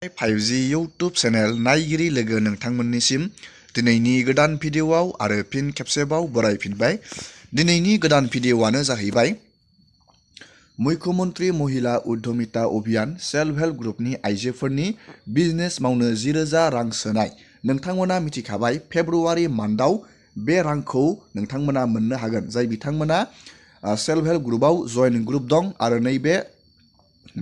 5G YouTube channel नायगिरि लोगो नोंथांमोननिसिम दिनैनि गोदान भिडिअआव आरो फिन खेबसेबाव बरायफिनबाय। दिनैनि गोदान भिडिअआनो जाहैबाय मुख्यमंत्री महिला उद्यमिता अभियान सेल्फ हेल्प ग्रुपनि आइजोफोरनि बिजनेस मावनो 10,000 रां सोनाय। नोंथांमोना मिथिखाबाय फेब्रुवारि मान्थआव बे रांखौ नोंथांमोना मोननो हागोन। जाय बिथांमोना सेल्फ हेल्प ग्रुपआव जयन ग्रुप दं आरो नैबे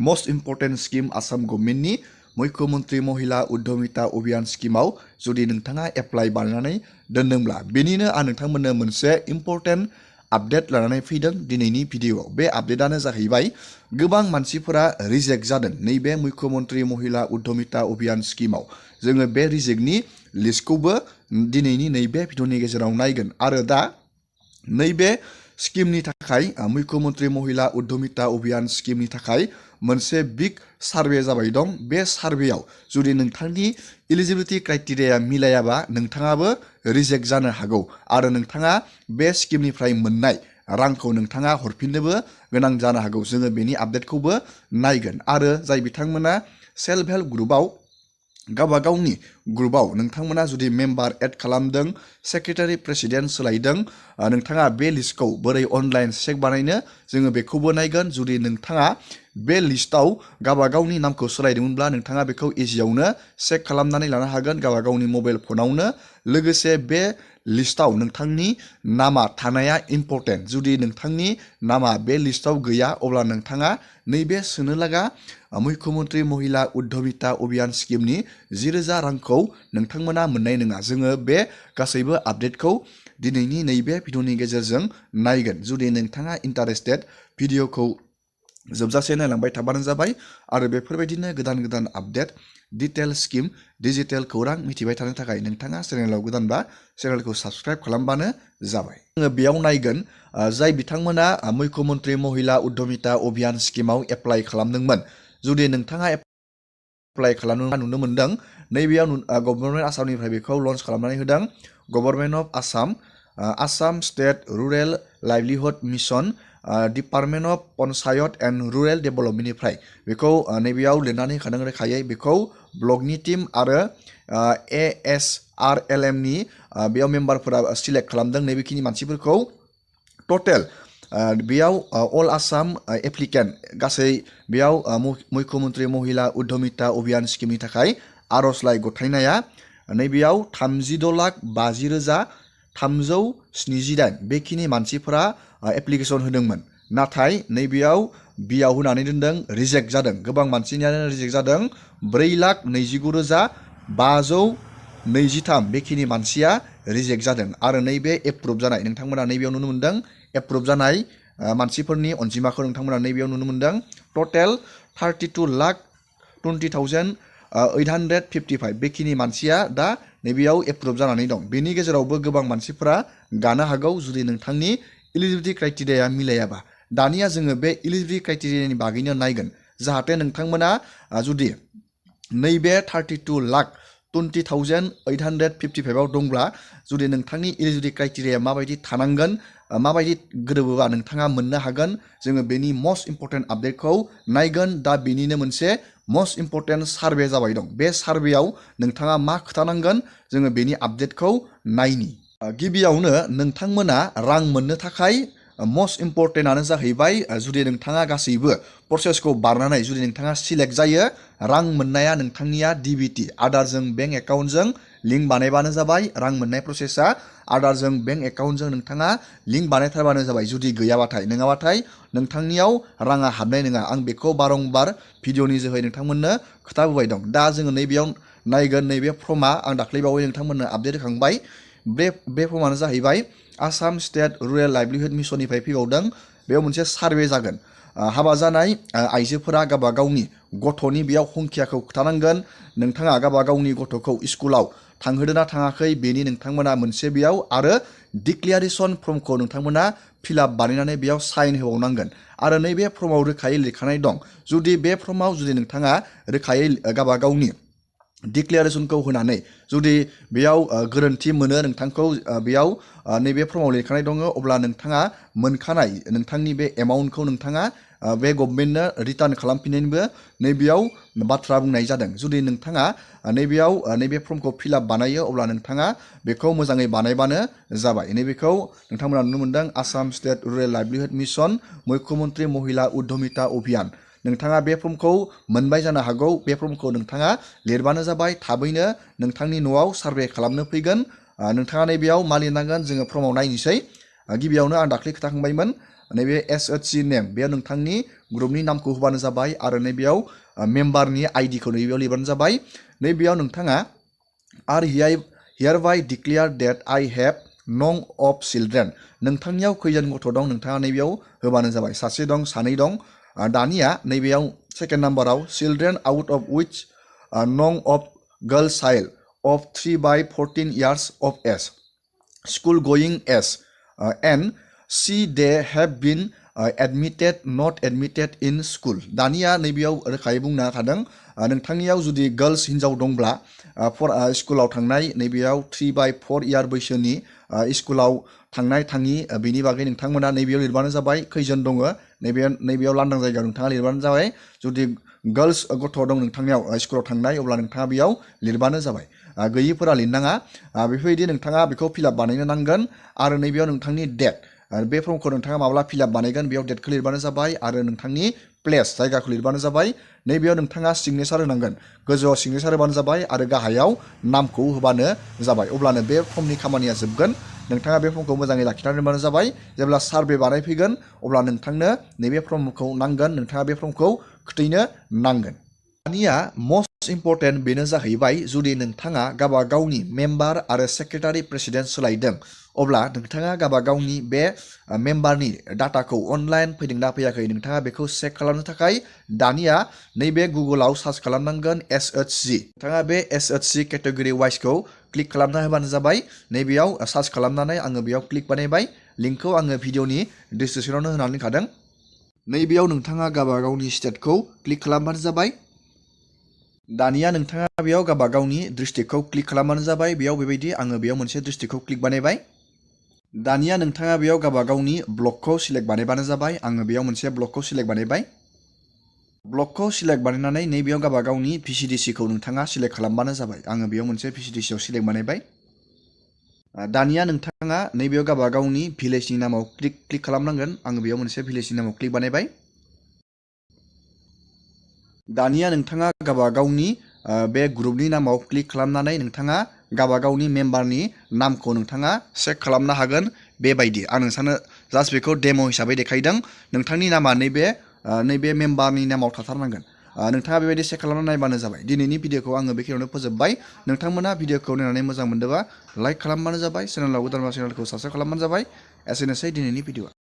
मोस्ट इम्पर्टेन्ट स्किम आसाम गभर्नमेन्टनि मुख्यमंत्री महिला उद्यमिता अभियान स्किमाव जुदि नोंथाङा एप्लाइ बानायनानै दोनदोंब्ला बेनिनो आं नोंथांमोननो मोनसे इम्पर्टेन्ट आपडेट लानानै फैदों दिनैनि भिडिअआव। बे आपडेटानो जाहैबाय गोबां मानसिफोरा रिजेक्ट जादों नैबे मुख्यमंत्री महिला उद्यमिता अभियान स्किमाव। जोङो बे रिजेक्टनि लिस्टखौबो दिनैनि नैबे भिडिअनि गेजेराव नायगोन आरो दा नैबे स्किमनि थाखाय मुख्यमंत्री महिला उद्यमिता अभियान स्किमनि थाखाय मोनसे बिग सार्वे जाबाय दं। बे सार्वेयाव जुदि नोंथांनि इलिजिबिलिटि क्राइटेरिया मिलायाबा नोंथाङाबो रिजेक्ट जानो हागौ आरो नोंथाङा बे स्किमनिफ्राय मोननाय रांखौ नोंथाङा हरफिननोबो गोनां जानो हागौ। जोङो बेनि आपडेटखौबो नायगोन आरो जाय बिथांमोना सेल्फ हेल्प ग्रुपआव गावबागावनि ग्रुपआव नोंथांमोना जुदि मेम्बार एड खालामदों, सेक्रेटारि प्रेसिडेन्ट सोलायदों, नोंथाङा बे लिस्टखौ बोरै अनलाइन चेक बानायनो जोङो बेखौबो नायगोन। जुदि नोंथाङा बे लिस्टआव गावबागावनि नामखौ सोलायदोंमोनब्ला नोंथाङा बेखौ इजियावनो चेक खालामनानै लानो हागोन गावबागावनि मबाइल फनावनो। लोगोसे बे लिस्टआव नोंथांनि नामा थानाया इम्पर्टेन्ट। जुदि नोंथांनि नामा बे लिस्टआव गैया अब्ला नोंथाङा नैबे सोनो लागा मुख्यमंत्री महिला उद्यमिता अभियान स्किमनि 10,000 रांखौ नोंथांमोना मोननाय नङा। जोङो बे गासैबो आपडेटखौ दिनैनि नैबे भिडिअनि गेजेरजों नायगोन। जुदि नोंथाङा इन्टारेस्टेड भिडिअखौ जोबजासे नायलांबाय थाबानो जाबाय आरो बेफोरबायदिनो गोदान गोदान आपडेट डिटेल स्किम डिजिटेल खौरां मिथिबाय थानो थाखाय नोंथाङा चेनेलाव गोदानबा चेनेलखौ साबस्क्राइब खालामबानो जाबाय। जोङो बेयाव नायगोन जाय बिथांमोना मुख्यमंत्री महिला उद्यमिता अभियान स्किमाव एप्लाइ खालामदोंमोन। जुदि नोंथाङा एप्लाइ खालामनो नुनो मोनदों नैबेयाव गभर्नमेन्ट आसामनिफ्राय बेखौ लन्च खालामनानै होदों। Government of Assam, Assam state rural livelihood mission, department of panchayat and rural डेभेलपमेन्टनिफ्राय बेखौ नैबेयाव लिरनानै होखादों रोखायै। बेखौ ब्लकनि टिम आरो ASRLMनि बेयाव मेम्बारफोरा सिलेक्ट खालामदों नैबेखिनि मानसिफोरखौ। टटेल बेयाव अल आसाम एप्लिकेन्ट गासै बेयाव मुख्यमंत्री महिला उद्यमिता अभियान स्किमनि थाखाय आर'जलाइ गथायनाया नैबेयाव 32,50,378 बेखिनि मानसिफोरा एप्लिकेसन होदोंमोन। नाथाय नैबेयाव बियाव होनानै दोनदों रिजेक्ट जादों। गोबां मानसिनियानो रिजेक्ट जादों। 4,29,523 बेखिनि मानसिया रिजेक्ट जादों आरो नैबे एप्रुभ जानाय नोंथांमोना नैबेयाव नुनो मोनदों। एप्रुभ जानाय मानसिफोरनि अनजिमाखौ नोंथांमोना नैबेयाव नुनो मोनदों। टटेल 32,20,855 बेखिनि मानसिया दा नैबेयाव एप्रुभ जानानै दं। बेनि गेजेरावबो गोबां मानसिफोरा गानो हागौ जुदि नोंथांनि इलिजिबिलिटि क्राइटेरिया मिलायाबा। दानिया जोङो बे इलिजिबिलिटि क्राइटेरियानि बागैनो नायगोन जाहाथे नोंथांमोना जुदि नैबे 32,20,855 आव दंब्ला जुदि नोंथांनि इलिजिबिलिटि क्राइटेरिया माबायदि थानांगोन, माबायदि गोरोबोबा नोंथाङा मोननो हागोन, जोङो बेनि मोस्ट इम्पर्टेन्ट आपडेटखौ नायगोन। दा बेनिनो मोनसे मोस्ट इम्पर्टेन्ट सार्वे जाबाय दं। बे सार्वेयाव नोंथाङा मा खोथानांगोन जोङो बेनि आपडेटखौ नायनि। गिबियावनो नोंथांमोना रां मोननो थाखाय मोस्ट इम्पर्टेन्टआनो जाहैबाय जुदि नोंथाङा गासैबो प्रसेसखौ बारनानै जुदि नोंथाङा सिलेक्ट जायो रां मोननाया नोंथांनिया DBT आदारजों बेंक एकाउन्टजों लिंक बानायबानो जाबाय। रां मोननाय प्रसेसा आदारजों बेंक एकाउन्टजों नोंथाङा लिंक बानायथारबानो जाबाय। जुदि गैयाबाथाय नङाबाथाय नोंथांनियाव राङा हाबनाय नङा। आं बेखौ बारंबार भिडिअनि जोहै नोंथांमोननो खोथाबोबाय दं। दा जोङो नैबेयाव नायगोन नैबे फर्मआ आं दाख्लैबावै नोंथांमोननो आपडेट होखांबाय। बे फर्मआनो जाहैबाय आसाम स्टेट रुरेल लाइभलिहुड मिशननिफ्राय फैबावदों। बेयाव मोनसे सार्वे जागोन। हाबा जानाय आइजोफोरा गावबागावनि गथ'नि बेयाव संखियाखौ खोथानांगोन। नोंथाङा गावबागावनि गथ'खौ स्कुलाव थांहोदोंना थाङाखै बेनि नोंथांमोना मोनसे बेयाव आरो डिक्लेरेसन फर्मखौ नोंथांमोना फिलआप बानायनानै बेयाव साइन होबावनांगोन। आरो नैबे फर्मआव रोखायै लिरखानाय दं जुदि बे फर्मआव जुदि नोंथाङा रोखायै गावबागावनि डिक्लेरेसनखौ होनानै जुदि बेयाव गोरोन्थि मोनो नोंथांखौ बेयाव नैबे फर्मआव लिरखानाय दङ अब्ला नोंथाङा मोनखानाय नोंथांनि बे एमाउन्टखौ नोंथाङा बे गभर्नमेन्टनो रिटार्न खालामफिननायनिबो नैबेयाव बाथ्रा बुंनाय जादों। जुदि नोंथाङा नैबेयाव नैबे फर्मखौ फिलआप बानायो अब्ला नोंथाङा बेखौ मोजाङै बानायबानो जाबाय। नैबेखौ नोंथांमोना नुनो मोन्दों Assam state rural livelihood mission मुख्यमन्त्रि महिला उद्यमिता अभियान। नोंथाङा बे फर्मखौ मोनबाय जानो हागौ। बे फर्मखौ नोंथाङा लिरबानो जाबाय। थाबैनो नोंथांनि न'आव सार्भे खालामनो फैगोन। नोंथाङा नैबेयाव मा लिरनांगोन जोङो फर्माव नायनोसै। गिबियावनो आं दाख्लै खोन्थाखांबायमोन नैबे SHG नेम बेयाव नोंथांनि ग्रुपनि नामखौ होबानो जाबाय आरो नैबेयाव मेम्बारनि आइडिखौ नैबेयाव लिरबानो जाबाय। नैबेयाव नोंथाङा आर हियार बाय डिक्लेयार डेट आई हेभ नं अफ चिल्ड्रेन। नोंथांनियाव खैजोन गथ' दं नोंथाङा नैबेयाव होबानो जाबाय। सासे दं, सानै दं। दानिया नैबेयाव सेकेन्ड नाम्बाराव चिल्ड्रेन आउट अफ विच नं of girl child of 3 by 14 years of age, school going age, and see they have been admitted not admitted in school. दानिया नैबेयाव रोखायै बुंनो हादों नोंथांनियाव जुदि गर्ल्स हिन्जाव दंब्ला स्कुलाव थांनाय नैबेयाव 3 by 4 year बैसोनि स्कुलाव थांनाय थाङि बेनि बागै नोंथांमोना नैबेयाव लिरबानो जाबाय। खैजोन दङ नैबेयाव लांदां जायगायाव नोंथाङा लिरबानो जाबाय। जुदि गर्ल्स गथ' दं नोंथांनियाव स्कुलाव थांनाय अब्ला नोंथाङा बेयाव लिरबानो जाबाय। गैयिफोरा लिरनाङा। बेफोरबायदि नोंथाङा बेखौ फिलआप बानायनो नांगोन आरो नैबेयाव नोंथांनि डेट बे फर्मखौ नोंथाङा माब्ला फिलआप बानायगोन बेयाव डेटखौ लिरबानो जाबाय आरो नोंथांनि प्लेस जायगाखौ लिरबानो जाबाय। नैबेयाव नोंथाङा सिगनेसार होनांगोन। गोजौआव सिगनेसार होबानो जाबाय आरो गाहायाव नामखौ होबानो जाबाय। अब्लानो बे फर्मनि खामानिया जोबगोन। नोंथाङा बे फर्मखौ मोजाङै लाखिनानै दोनबानो जाबाय। जेब्ला सार्भे बानायफैगोन अब्ला नोंथांनो नैबे फर्मखौ नांगोन। नोंथाङा बे फर्मखौ खोथैनो नांगोन। दानिया मस्ट इम्परटेन्ट बेनो जाहैबाय जुदि नोंथाङा गाबा गावनि मेम्बार आरो सेक्रेटारि प्रेसिडेन्ट सोलायदों अब्ला नोंथाङा गाबा गावनि बे मेम्बारनि डाटाखौ अनलाइन फैदोंना फैयाखै नोंथाङा बेखौ चेक खालामनो थाखाय दानिया नैबे गुगोलाव सार्च खालामनांगोन SHG। नोंथाङा बे SHG केटेगरि वाइसखौ क्लिक खालामना होबानो जाबाय। नैबेयाव सार्च खालामनानै आङो बेयाव क्लिक बानायबाय। लिंकखौ आङो भिडिअनि डिसक्रिपसनावनो होनानै दोनखादों। नैबेयाव नोंथाङा गाबा गावनि स्टेटखौ क्लिक खालामबानो जाबाय। दानिया नोंथाङा बेयाव गाबा गावनि डिस्ट्रिक्टखौ क्लिक खालामबानो जाबाय। बेयाव बेबायदि आङो बेयाव मोनसे डिस्ट्रिक्टखौ क्लिक बानायबाय। दानिया नोंथाङा बेयाव गाबा गावनि ब्लकखौ सिलेक्ट बानायबानो जाबाय। आङो बेयाव मोनसे ब्लकखौ सिलेक्ट बानायबाय। ब्लकखौ सिलेक्ट बानायनानै नैबेयाव गाबा गावनि VCDCखौ नोंथाङा सिलेक्ट खालामबानो जाबाय। आङो बेयाव मोनसे VCDCआव सिलेक्ट बानायबाय। दानिया नोंथाङा नैबेयाव गाबा गावनि भिलेजनि नामाव क्लिक खालामनांगोन। आङो बेयाव मोनसे भिलेजनि नामाव क्लिक बानायबाय। दानिया नोंथाङा गाबा गावनि बे ग्रुपनि नामाव क्लिक खालामनानै नोंथाङा गाबा गावनि मेम्बारनि नामखौ नोंथाङा चेक खालामनो हागोन। बेबायदि आं नोंथांनो जास्ट बेखौ डेम' हिसाबै देखायदों। नोंथांनि नामा नैबे मेम्बारनि नामाव थाथारनांगोन। नोंथाङा बेबायदि चेक खालामना नायबानो जाबाय। दिनैनि भिडिअखौ आङो बेखिनियावनो फोजोबबाय। नोंथांमोना भिडिअखौ नायनानै मोजां मोनदोंबा लाइक खालामबानो जाबाय। चेनेलाव गोदानबा चेनेलखौ साबस्क्राइब खालामबानो जाबाय। एसेनोसै दिनैनि भिडिअ'।